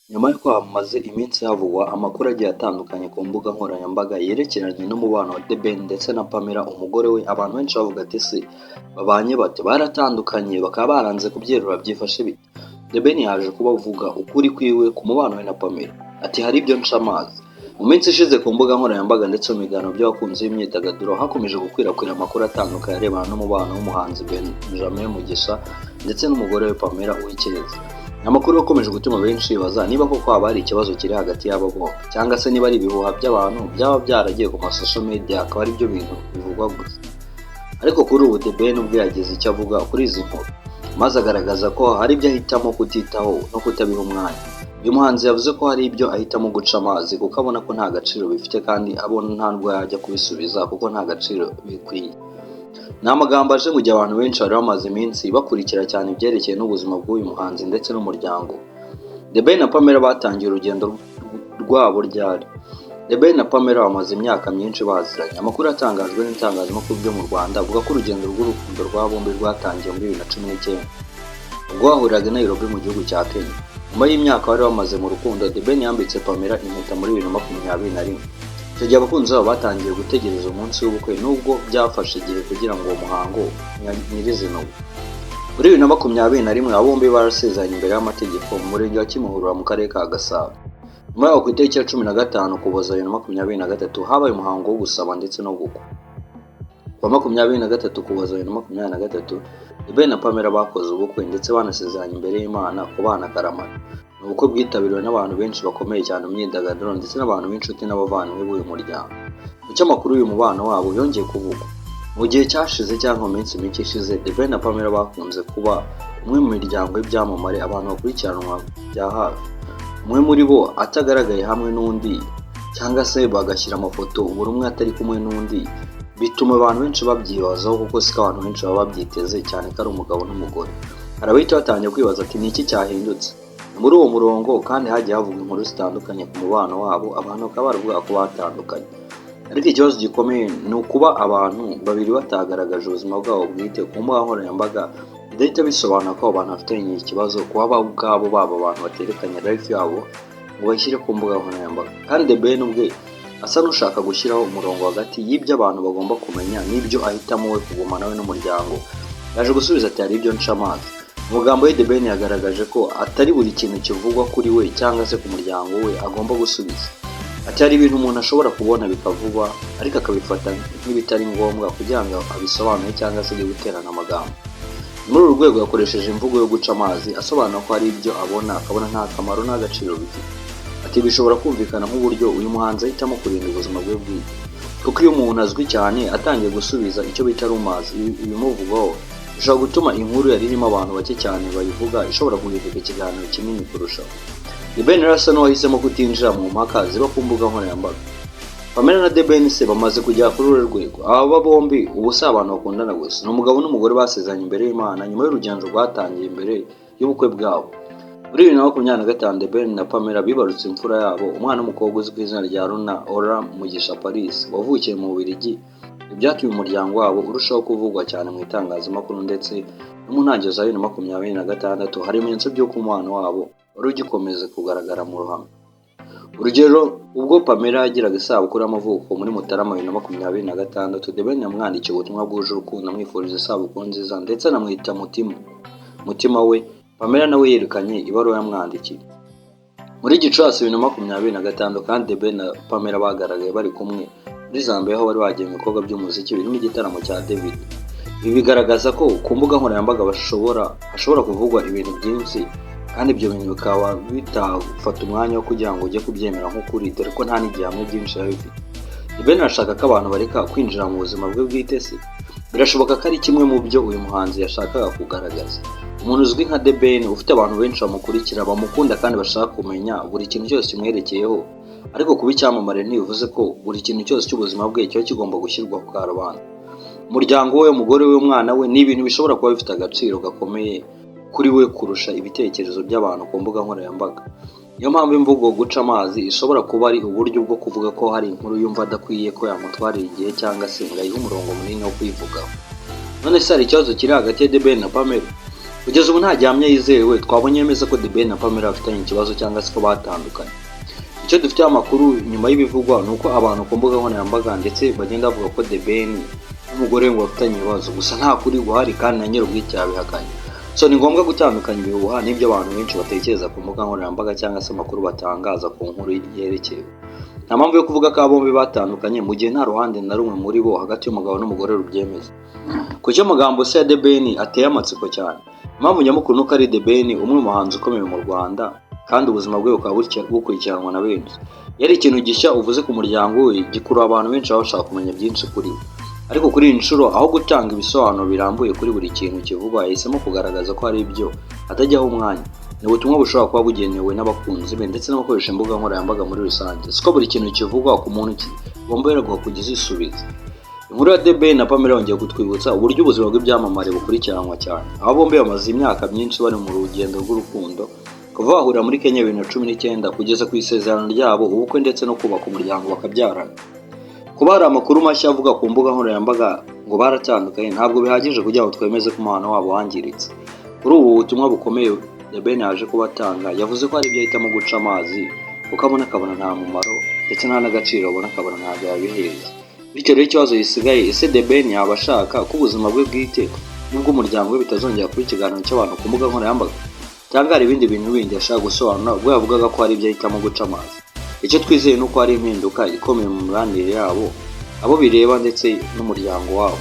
Nyuma y'uko hamaze iminsi havugwa amakuru agiye atandukanye ku mbuga nkoranyambaga yerekeranye n'umubano wa The Ben ndetse na Pamela umugore we, abantu benshi bavuga ati: "Ese babanye bate? Baratandukanye bakaba baranze kubyerura, byifashe bite?" The Ben yaje kuba avuga ukuri kwiwe ku mubano we na Pamela, ati: "Hari ibyo nca amazi." Mu minsi ishize ku mbuga nkoranyambaga ndetse mu biganiro by'abakunzi b'imyidagaduro hakomeje gukwirakwira amakuru atandukanye arebana n'umubano w'umuhanzi Benjamin Mugisha ndetse n'umugore we Pamela Uwicyeza. Ni amakuru yakomeje gutuma benshi bibaza niba koko haba hari ikibazo kiri hagati y'aba bombi, cyangwa se niba ari ibihuha by'abantu byaba byaragiye ku ma social media akaba ari byo bintu bivugwa gusa. Ariko kuri ubu The Ben ubwe yagize icyo avuga kuri izi nkuru, maze agaragaza ko hari ibyo ahitamo kutitaho no kutabiha umwanya. Uyu muhanzi yavuze ko hari ibyo ahitamo guca amazi kuko abona ko nta gaciro bifite, kandi abona nta nubwo yajya kubisubiza kuko nta gaciro bikwiye. Ni amagambo aje mu gihe abantu benshi bari bamaze iminsi bakurikira cyane ibyerekeye n'ubuzima bw'uyu muhanzi ndetse n'umuryango. The Ben na Pamela batangiye urugendo rwabo ryari? The Ben na Pamela bamaze imyaka myinshi baziranye. Amakuru atangajwe n'itangazamakuru byo mu Rwanda avuga ko urugendo rw'urukundo rwa bombi rwatangiye muri 2019, ubwo bahuriraga i Nairobi mu gihugu cya Kenya. Nyuma y'imyaka bari bamaze mu rukundo, The Ben yambitse Pamela impeta muri 2021. Icyo gihe abakunzi babo batangiye gutegereza umunsi w'ubukwe, nubwo byafashe igihe kugira ngo uwo muhango nyirizina ube. Muri 2021 aba bombi barasezeranye imbere y'amategeko mu murenge wa Kimihurura mu karere ka Gasabo. Nyuma yaho, ku itariki ya 15 Ukuboza 2023, habaye umuhango wo gusaba ndetse no gukwa. Ku wa 23 Ukuboza 2023, The Ben na Pamela bakoze ubukwe ndetse banasezeranye imbere y'Imana kubana akaramata. Ni ubukwe bwitabiriwe n'abantu benshi bakomeye cyane mu myidagaduro ndetse n'abantu b'inshuti n'abavandimwe b'uyu muryango. Kuki amakuru y'uyu mubano wabo yongeye kuvugwa? Mu gihe cyashize cyangwa mu minsi mike ishize, The Ben na Pamela bakunze kuba umwe mu miryango y'ibyamamare abantu bakurikiranwa bya hafi. Umwe muri bo atagaragaye hamwe n'undi, cyangwa se bagashyira amafoto buri umwe atari kumwe n'undi, bituma abantu benshi babyibazaho, kuko siko abantu benshi baba babyiteze cyane ko ari umugabo n'umugore. Hari abahita batangiye kwibaza ati: "Ni iki cyahindutse?" Muri uwo murongo kandi hagiye havugwa inkuru zitandukanye ku mubano wabo, abantu bakaba baravuga ko batandukanye. Ariko ikibazo gikomeye ni ukuba abantu babiri batagaragaje ubuzima bwabo bwite ku mbuga nkoranyambaga bidahita bisobanura ko abo bantu bafitanye ikibazo. Kuba bo ubwabo baba abantu baterekanye life yabo ngo bayishyire ku mbuga nkoranyambaga. Kandi The Ben ubwe asa n'ushaka gushyiraho umurongo hagati y'ibyo abantu bagomba kumenya n'ibyo ahitamo we kugumana we n'umuryango. Yaje gusubiza ati: "Hari ibyo nca amazi." Mu magambo ye, The Ben yagaragaje ko atari buri kintu kivugwa kuri we cyangwa se ku muryango we agomba gusubiza. Ati: "Hari ibintu umuntu ashobora kubona bikavugwa, ariko akabifata nk'ibitari ngombwa kugira ngo abisobanure cyangwa se ajye guterana amagambo." Muri uru rwego yakoresheje imvugo yo guca amazi, asobanura ko hari ibyo abona akabona nta kamaro n'agaciro bifite. Ati: "Bishobora kumvikana nk'uburyo uyu muhanzi ahitamo kurinda ubuzima bwe bwite, kuko iyo umuntu azwi cyane atangiye gusubiza icyo bita rumors, ibimuvugwaho, bishobora gutuma inkuru yari irimo abantu bake cyane bayivuga ishobora guhinduka ikiganiro kinini kurushaho." The Ben rero asa n'uwahisemo kutinjira mu mpaka ziba ku mbuga nkoranyambaga. Pamela na The Ben se bamaze kugera kuri uru rwego? Aba bombi ubu si abantu bakundana gusa, ni umugabo n'umugore basezeranye imbere y'Imana nyuma y'urugendo rwatangiye imbere y'ubukwe bwabo. Muri 2025, The Ben na Pamela bibarutse imfura yabo, umwana w'umukobwa uzwi ku izina rya Luna Ora Mugisha Paris, wavukiye mu Bubiligi. Ibi byatumye umuryango wabo urushaho kuvugwa cyane mu itangazamakuru, ndetse no mu ntangiriro za 2026 hari ibimenyetso by'uko umubano wabo wari ugikomeza kugaragara mu ruhame. Urugero, ubwo Pamela yagiraga isabukuru y'amavuko muri Mutarama 2026, The Ben yamwandikiye ubutumwa bwuje urukundo amwifuriza isabukuru nziza ndetse anamwita mutima mutima we. Pamela nawe yerekanye ibaruwa yamwandikiye. Muri Gicurasi 2026 kandi, The Ben na Pamela bagaragaye bari kumwe muri Zambia, aho bari bagiye mu bikorwa by'umuziki birimo igitaramo cya David. Ibi bigaragaza ko ku mbuga nkoranyambaga hashobora kuvugwa ibintu byinshi, kandi ibyo bintu bikaba bitafata umwanya wo kugira ngo ujye kubyemera nk'ukuri, dore ko nta n'igihamya byinshi biba bifite. The Ben arashaka ko abantu bareka kwinjira mu buzima bwe bwite se? Birashoboka ko ari kimwe mu byo uyu muhanzi yashakaga kugaragaza. Umuntu uzwi nka The Ben, ufite abantu benshi bamukurikira, bamukunda kandi bashaka kumenya buri kintu cyose kimwerekeyeho, ariko kuba icyamamare ntibivuze ko buri kintu cyose cy'ubuzima bwe kiba kigomba gushyirwa ku karubanda. Umuryango we, umugore we, umwana we, ni ibintu bishobora kuba bifite agaciro gakomeye kuri we kurusha ibitekerezo by'abantu ku mbuga nkoranyambaga. Niyo mpamvu imvugo guca amazi ishobora kuba ari uburyo bwo kuvuga ko hari inkuru yumva adakwiye ko yamutwarira igihe cyangwa se ngo ayihe umurongo munini wo kuyivugaho. None se hari ikibazo kiri hagati ya The Ben na Pamela? Kugeza ubu nta gihamya yizewe twabonye yemeza ko The Ben na Pamela bafitanye ikibazo cyangwa se ko batandukanye. Icyo dufiteho amakuru nyuma y'ibivugwa ni uko abantu ku mbuga nkoranyambaga ndetse bagenda bavuga ko The Ben n'umugore we ngo bafitanye ibibazo, gusa nta kuri guhari kandi na nyir'ubwite yabihakanye. So ni ngombwa gutandukanya ibihuha n'ibyo abantu benshi batekereza ku mbuga nkoranyambaga cyangwa se amakuru batangaza ku nkuru yerekeye. Nta mpamvu yo kuvuga ko aba bombi batandukanye mu gihe nta ruhande na rumwe muri bo hagati y'umugabo n'umugore rubyemeza. Kuki amagambo se ya The Ben ateye amatsiko cyane? Impamvu nyamukuru nuko ari The Ben, umwe mu bahanzi ukomeye mu Rwanda, kandi ubuzima bwe bukaba bukurikiranwa na benshi. Yari ikintu gishya uvuze ku muryango we gikurura abantu benshi baba bashaka kumenya byinshi kuri we. Ariko kuri iyi nshuro, aho gutanga ibisobanuro birambuye kuri buri kintu kivugwa, yahisemo kugaragaza ko hari ibyo atajyaho umwanya. Ni ubutumwa bushobora kuba bugenewe n'abakunzi be ndetse n'abakoresha imbuga nkoranyambaga muri rusange. Siko buri kintu kivugwa ku muntu kigomberwa kugisubiza. Inkuru ya The Ben na Pamela yongeye kutwibutsa uburyo ubuzima bw'ibyamamare bukurikiranwa cyane. Aba bombi bamaze imyaka myinshi bari mu rugendo rw'urukundo, kuva bahurira muri Kenya 2019 kugeza ku isezerano ryabo, ubukwe ndetse no kubaka umuryango bakabyarana. Kuba hari amakuru mashya avuga ku mbuga nkoranyambaga ngo baratandukanye ntabwo bihagije kugira ngo twemeze ko umubano wabo wangiritse. Kuri ubu butumwa bukomeye The Ben yaje kuba atanga, yavuze ko hari ibyo ahitamo guca amazi kuko abona akabona nta mumaro ndetse nta n'agaciro abona, akabona ntabwo yabihereza. Bityo rero ikibazo gisigaye: ese The Ben yaba ashaka ko ubuzima bwe bwite n'ubw'umuryango we bitazongera kuba ikiganiro cy'abantu ku mbuga nkoranyambaga, cyangwa hari ibindi bintu bindi ashaka gusobanura ubwo yavugaga ko hari ibyo ahitamo guca amazi? Icyo twizeye ni uko hari impinduka ikomeye mu mibanire yabo, abo bireba ndetse n'umuryango wabo.